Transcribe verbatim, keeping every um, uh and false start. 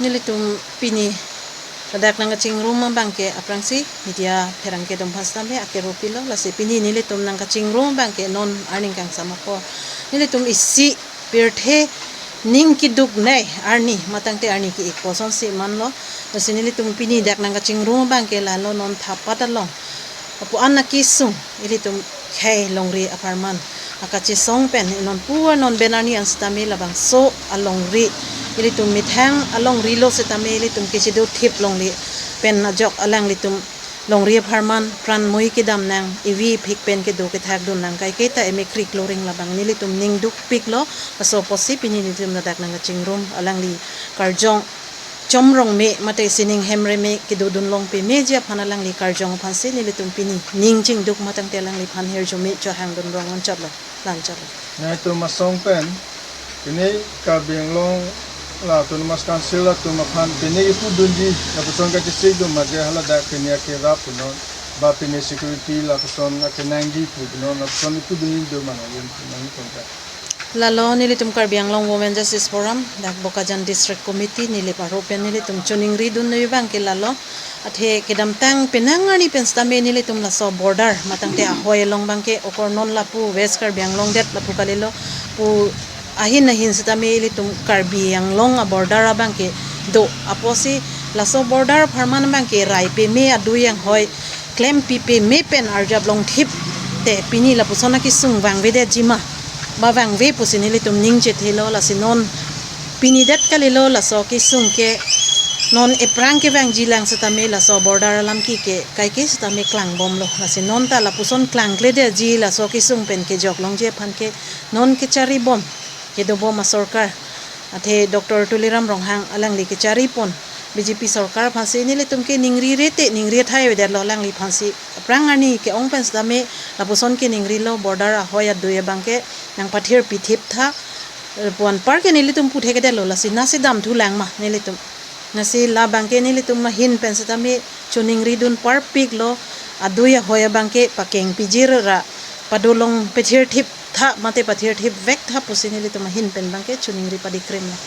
Nelitum pini ladak nangkachingrum abangke aphrangsi media pherangke atum aphan sitame akero pilo, lasi pini nelitum nangkachingrum abangke non arni kangsam ako. Nelitum isi pirthe ning keduk nei arni matangte arni ke-ik kosonsi manlo. Lasi nelitum pini dak nangkachingrum abangke lalo non thapat along apu an akesung ilitum khei longri apharman akachesong pen non pu non ben arni an sitame labangso alongri, ilitum methang alongri lo sitame ilitum kechedo thip longle pen ajok alanglitum longri apharman pran moi kedam nang, evi phik pen kedo kethak dun nang, kaike ta emekkri kloring labang nelitum ning dukpiklo. Laso apotsi pini nelitum ladak nangkachingrum, alangli karjong chomrong me mate sining hemre me kedodun long pemeji aphan alangli karjong aphansi nelitum pini ning chingduk matangte alangliphan hirjume chohangdun rong anchotlo, la-anchotlo. Nelitum asong pen pini Karbi Anglong la Autonomous Council atum aphan pini kipudunji lapuson kachesik dum aje haladak pini akerap punon, ba pini security lapuson akenangji pu punon lapuson kipudunji dum mana yun punon punon. Lalo nelitum Karbi Anglong Women Justice Forum dak Bokajan District Committee nelip arlo pen nelitum choningri dun noi abangke lalo, athe kedamtang penang arni pen sitame nelitum laso border matangte ahoi along abangke okor non lapu West Karbi Anglong det lapu kalilo, pu ahin ahin sitame ilitum Karbi Anglong a-border abangke do apotsi laso border apharman abangke rai peme adui anghoi klempi peme pen arjap long thip te pini lapuson akesung vangvedetji ma, ba vangve pusi nelitum ning chethelo. Lasi non pini det kalilo laso kesung ke non ephrang kevangji lang sitame laso border alam ke ke kaike sitame klangbomlo. Lasi non ta lapuson klangkledetji laso kesung pen kejok longji aphan ke non kecharibom kedobom asorkar, athe Doctor Tuliram Ronghang alangli kecharipon B J P sorkar aphansi nelitum ke ningri rete ningri athai avedetlo alangliphansi. Aphrang arni ke-ong pen sitame lapuson keningri lo, border ahoi adui abangke nangpathir pithip tha, eh, pu anpar ke nelitum puthekedetlo, lasi nasi damthu lang ma nelitum. Lasi labangke nelitum ahin pen sitame choningri dun parpiklo, adui ahoi abangke pakeng pijir ra padolong pethir thip tha mate pathir thip vek tha pusi nelitum ahin pen abangke choningri padikrimlo.